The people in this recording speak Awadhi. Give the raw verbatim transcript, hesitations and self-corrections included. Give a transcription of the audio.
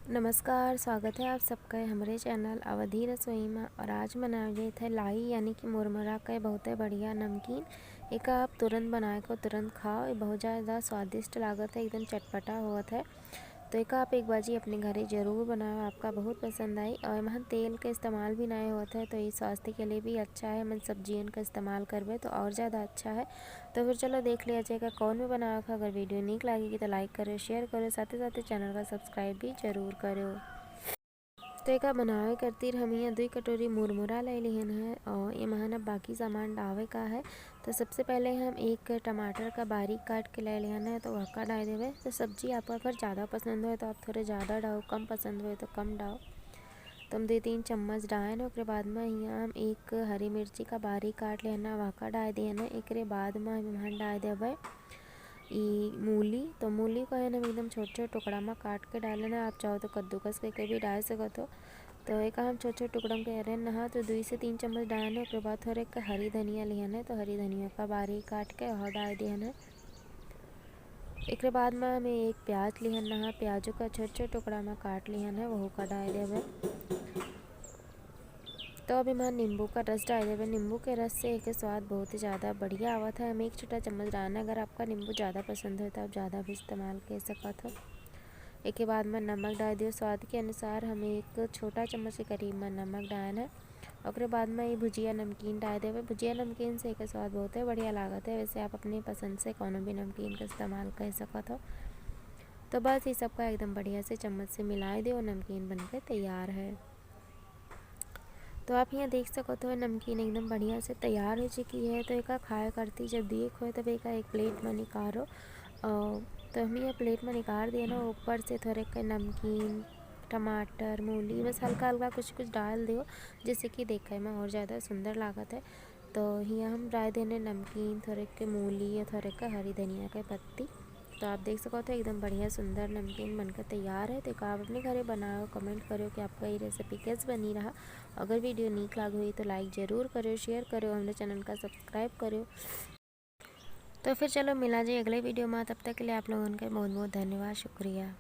नमस्कार, स्वागत है आप सबका हमरे चैनल अवधी रसोई में। और आज बनावे जात है लाई यानी कि मुरमुरा का बहुते बढ़िया नमकीन। एका आप तुरंत बनाए को तुरंत खाओ, ये बहुत ज़्यादा स्वादिष्ट लागत है, एकदम चटपटा होत है। तो एका आप एक बाजी अपने घरे जरूर बनाओ, आपका बहुत पसंद आई। और एमहन तेल के इस्तेमाल भी नाहीं होत है, तो ये स्वास्थ्य के लिए भी अच्छा है। एमहन सब्जियन का इस्तेमाल करबे तो और ज़्यादा अच्छा है। तो फिर चलो देख लिया जाएगा कौन में बनावे का। अगर वीडियो नीक लागेगी तो लाइक करो, शेयर करो, साथे साथे चैनल का सब्सक्राइब भी जरूर करो। तो एका बनावे करतिर हम यहाँ दुई कटोरी मुरमुरा ले लिहन है और एमहन अब बाकी सामान डावे का है। तो सबसे पहले हम एक टमाटर का बारीक काट के ले लिहन है, तो वहका डाल देवे। तो सब्जी आपका अगर ज़्यादा पसंद होए तो आप थोड़े ज़्यादा डाओ, कम पसंद होए तो कम डाओ। तो हम दुई तीन चम्मच डाएन, ओकरे बाद में यहाँ हम एक हरी मिर्ची का बारीक काट लेना, वहका डाल देना। एकरे बाद में हम यहाँ डाल देवे ई मूली। तो मूली को है ना, हम एकदम छोट छोट टुकड़ा में काट के डालेना। आप चाहो तो कद्दूकस करके भी डाल सकत हो। तो एका हम छोट छोट टुकड़ा में करेन है, तो दुई से तीन चम्मच डालेन है। ओकरे बाद थोड़े एक हरी धनिया लिहन है, तो हरी धनिया का बारीक काट के और डाल दिहन है। एकरे बाद में हम एक प्याज लिहन है, प्याजो का छोट छोट टुकड़ा में काट लिहन है, वहू का डाल देवे। तो अब एमहन नींबू का रस डाल देवे। नींबू के रस से एके स्वाद बहुत ही ज़्यादा बढ़िया आवत है। हम एक छोटा चम्मच डालेन, अगर आपका नींबू ज़्यादा पसंद हो तो आप ज़्यादा भी इस्तेमाल कर सकत हो। एके बाद में नमक डाल दियो, स्वाद के अनुसार हम एक छोटा चम्मच के करीब में नमक डालेन है। ओकरे बाद में ये भुजिया नमकीन डाल देवे। भुजिया नमकीन से एके स्वाद बहुते बढ़िया लागत है। वैसे आप अपने पसंद से कौनो भी नमकीन का इस्तेमाल कर सकत हो। तो बस ये सबका एकदम बढ़िया से चम्मच से मिला दियो, नमकीन बनके तैयार है। तो आप यहाँ देख सकत हो, नमकीन एकदम बढ़िया से तैयार हो चुकी है। तो एका खाए करती जब देख हो, तब एका एक प्लेट में निकारो। अ, तो हम ये प्लेट में निकाल दिए ना, ऊपर से थोड़े के नमकीन, टमाटर, मूली, बस हल्का हल्का कुछ कुछ डाल दियो, जिससे कि देखे में और ज़्यादा सुंदर लागत है। तो हियाँ हम डाल देने नमकीन, थोड़े के मूली और थोड़े के हरी धनिया के पत्ती। तो आप देख सकत हो, एकदम बढ़िया सुंदर नमकीन बनकर तैयार है। तो एका आप अपने घरे बनाओ, कमेंट करो कि आपका ये रेसिपी कैसे बनी रहा। अगर वीडियो नीक लाग हुई तो लाइक जरूर करो, शेयर करो, हमरे चैनल का सब्सक्राइब करो। तो फिर चलो मिला जाए अगले वीडियो में, तब तक के लिए आप लोगन के बहुत बहुत धन्यवाद, शुक्रिया।